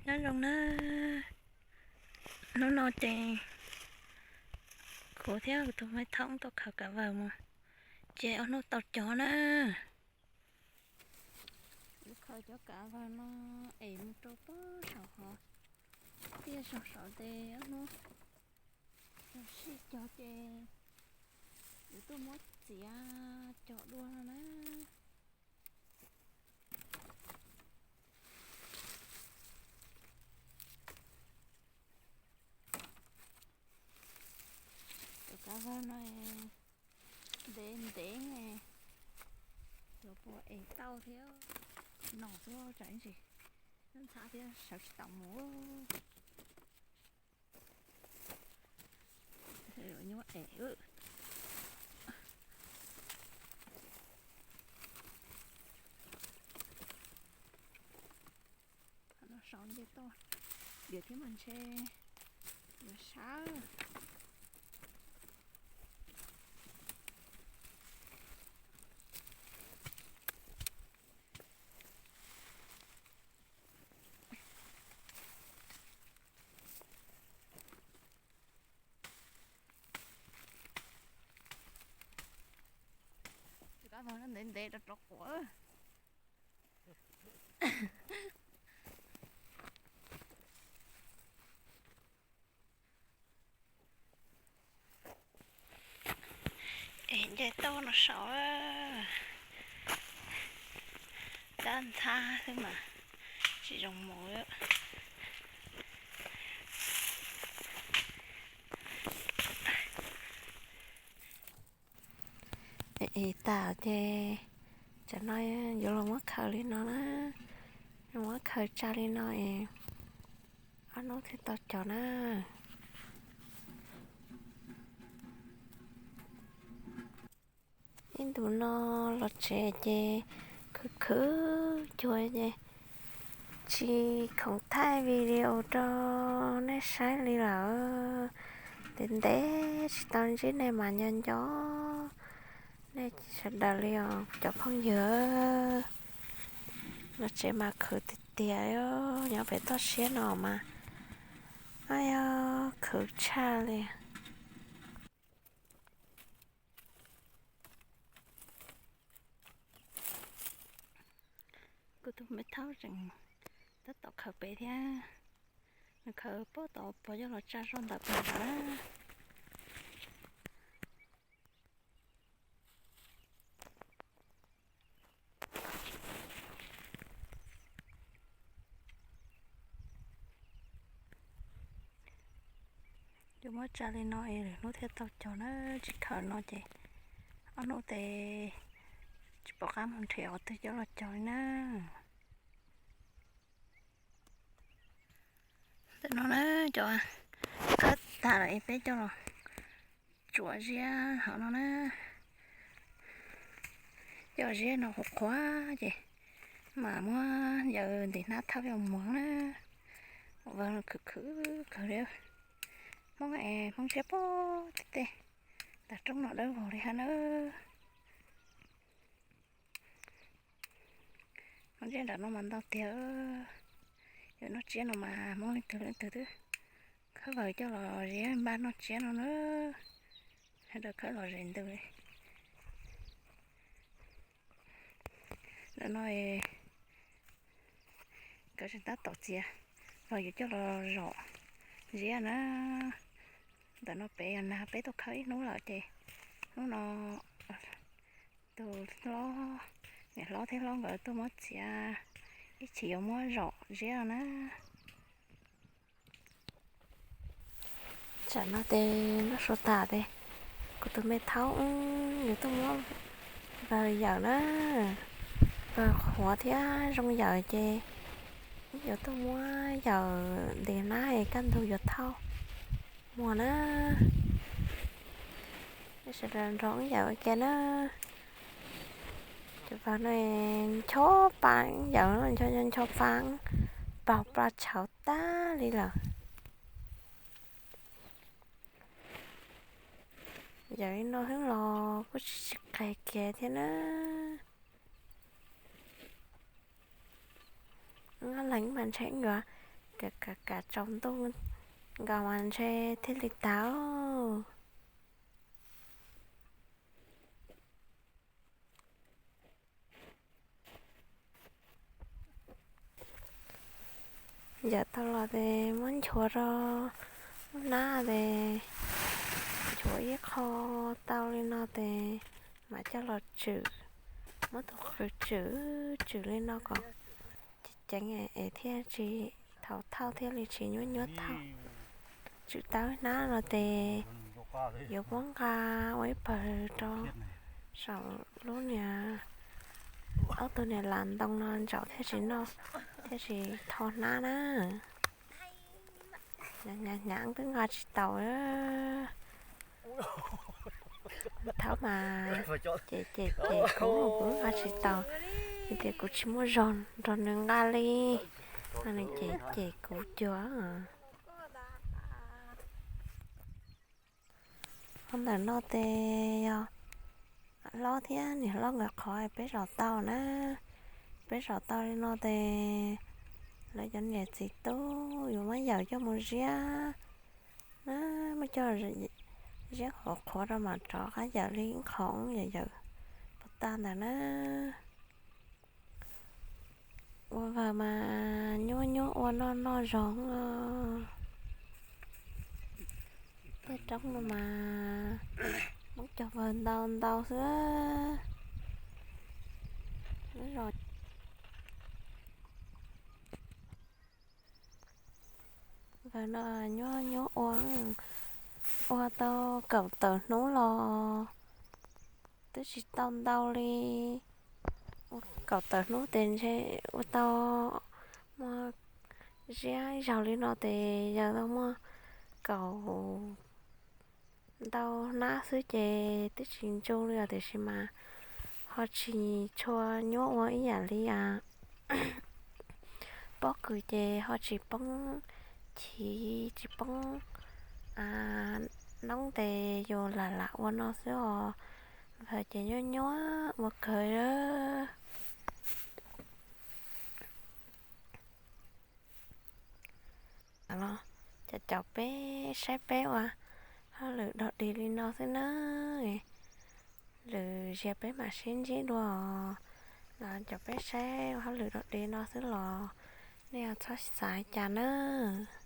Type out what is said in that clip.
Nyob zoo na, hnub no ces kuv thiab kuv tus me thaub tau khaws kav vawg mus, ces ob hnub tau cov na. Kuv khaws cov kav vawg no es mus rau pob saum hov, tiaj saum saud tes ob hnub sib cog ces yuav tuaj muab txiav cog dua no na. Cov kav vawg no ntev ntev, yuav puas es tau thiab, no xwb tsam ib ntsis ntxhab thiab sawv tsis tau mus. Nyuaj es. Qhov no saud nce toj diam thiab mas ntshe yuav sab. Cov kav vawg no ntev ntev rov rov quav. Es nce toj no saud, tab ntxhab xwb mas tsis zoo mus. Es tas ces tsam no yuav los muab khaws li no na, los muab khaws tsa li no es ob hnub thiaj tau cov na. Ib ntus no los tsev ces khwv khwv cuag ces tsis khoom thaij video rau nej saib li lawm. Ntev ntev tsis tau ntsib nej mas nco nco nej sawv daws li os cov phooj ywg. Los tsev mas khwv tiag tiag, nyob pem toj siab no mas, ab, yog khwv tshaj li. Kuv tus me thaub tseem tab tom khaws pem thiab, nws khaws pob tom pos coj los tsa zoj ntawm pem ntawd. Yuav muab tsa li no es lwm hnub thiaj tau cov na, tsis khaws no ces ob hnub tes tsis pom qab mus nrhiav qhov twg coj los cog li na. Ntawm no na, cov khawb tas lawm es peb coj los tsuam ziab hauv no na. Cov ziab no qhuav qhuav ces mam muab yawm ntim hnab thauj coj muag na. Vawg no khwv khwv kawg li. Hmoob es Hmoob tshiab pob tib teg, tas roob no dawb vog li hab na. Hmoob tsiab nram no mas ntau tiag. Yog noj tsiab no mas Hmoob leej twg leej twg twb khawb vawg coj los ziab npaj noj tsiab no na. Sawv daws khawb los zes ntws li. Ntawm no nkawd tseem tab tom txiav los yuav coj los zom ziab na. Ntawm no pem yog nag, peb tuaj khawb ib hnub lawm ces hnub no tus hlob, niam hlob thiab hlob nkawd tuaj muab txiav, ib chim yuav muab zom ziab na. Tsam no ces noj su tas ces kuv tus me thaub wb yuav tuaj muab vawg yawm na. Vawg qhuav thiab zoo yawm ces wb yuav tuaj muab yawm ntim hnab es kaj ntug yuav thauj muag na. Sawv daws nrog wb yawm ua ke na. Cov vawg no ncho pa, yawm no ncho ncho pa, paug pla tshauv tag li lawm. Yawm li no xwb los kuj tsis tsis qis kiag thiab na. Leeg mas ntshe yuav Kam kam tsaus ntuj nkaus mas ntshe thiaj li tau. Yawm tau los ces muab nchuav rau lub hnab ces nchuav ib qho tau li no ces mam coj los tswm, muab tus qws tswm, tswm li no kom ceev es thiaj tsis, thaum thauj thiaj li tsis nyuab nyuab thauj. Tswm tau hnab no ces yuav muab nqa ua ib pawg rau saum lub niag, ob tug niag las ntoo no ntsaum thiaj tsis noj, thiaj tsis tho hnab na. Hnyav hnyav twb nqa tsis taus. Thaum mas ces ces ces kuv kuv nqa tsis taus, vim tias kuv tsis muaj zog nrog nws nqa li. Nws ces ces kuv cuag. Qhov ntawm no ces yog hlob thiab niam hlob nkawd qhov peb zom tau na. Peb zom tau li no ces lawv cov niam txiv tub yuav muab yawm coj mus ziab na, muab coj ziab qhuav qhuav rau mam rov qab yawm li ib qho yawm yawm puas tag ntawd na. Ua vawg mas nyuab nyuab ua noj noj zog. Tej roob no mas muab cog vawg ntau ntau xwb. Vawg no nyuab nyuab ua, ua tau kaum tawm hnub los twb tsis tau ntau li. Ua kaum tawm hnub ces ntshe ua tau muaj ziab ib zaug li no ces yawm tau muaj kaum ntau hnab xwb ces twb tsis ntsu li os, tiam sis mas ho tsis tshua nyuab ua ib yam li pob kws ces ho tsis poob chiv tsis poob noob ces yus lam lam ua no xwb os. Vawg ces nyuab nyuab ua kawg. Los caum caum peb saib peb ua hauj lwm dog dig li no xwb na. Lwm ziag peb mam sib ntsib dua. Los caum peb saib ua hauj lwm dog dig no xwb los nej txhob xav cas nawb.